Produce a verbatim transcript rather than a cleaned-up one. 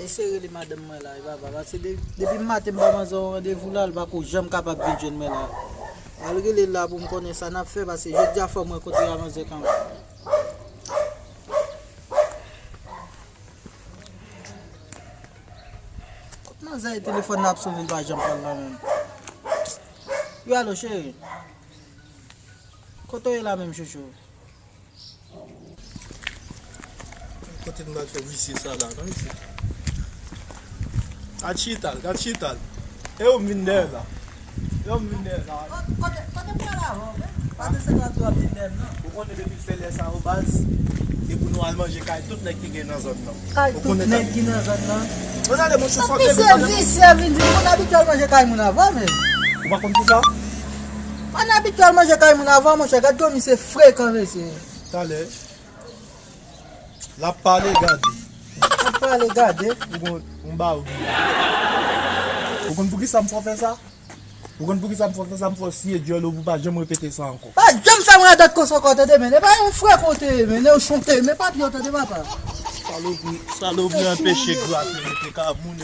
Eseye rele madanm mwen la, e papa, paske de- depi maten m ba manzè yon randevou la, l pako janm kapab vin jwenn mwen la. Al rele l la pou m konnen sa n ap fè, paske jodi a fò mwen kontre a manzè kanmenm. Kot manzè ye, telefòn nan ap sonnen, l pa janm pran l la menm. Wi, alo, cheri. Kote w ye la menm, chouchou? Kote m al fè visye sa la, non, isit? Gad chita l, gad chita l. E ou m vin dèyè la? E ou m vin dèyè la? Kote, kote m pral avè w, men? Pa de se la tou ap vin dèyè m, non. Ou konnen depi m fè lè sa yo, baz, e pou nou al manje kay tout nèg ki gen nan zòn nan. Kay tout nèg ki nan zòn nan. Bon, tande, monchè, fò ke misye visye vin di, moun abitye al manje kay moun avè, men. Ou pa konn pou sa? Moun abitye al manje kay moun avè, monchè, gad kòman misye frekan, mesye. Talè. L ap pale, gade. L ap pale, gade. Ou konn, ou ba ou. Ou konn pou ki sa m fè w fè sa? Ou konn pou ki sa m fè w fè sa? M fè w siye dyòl ou pou w pa janm repete sa ankò. Pa janm fè m radòt konsa ankò, tande, men. E pa yon frè kote, men, e yon chonte, men pa pye w, tande, papa. Salopri, salopri anpeche gras rete ka moun.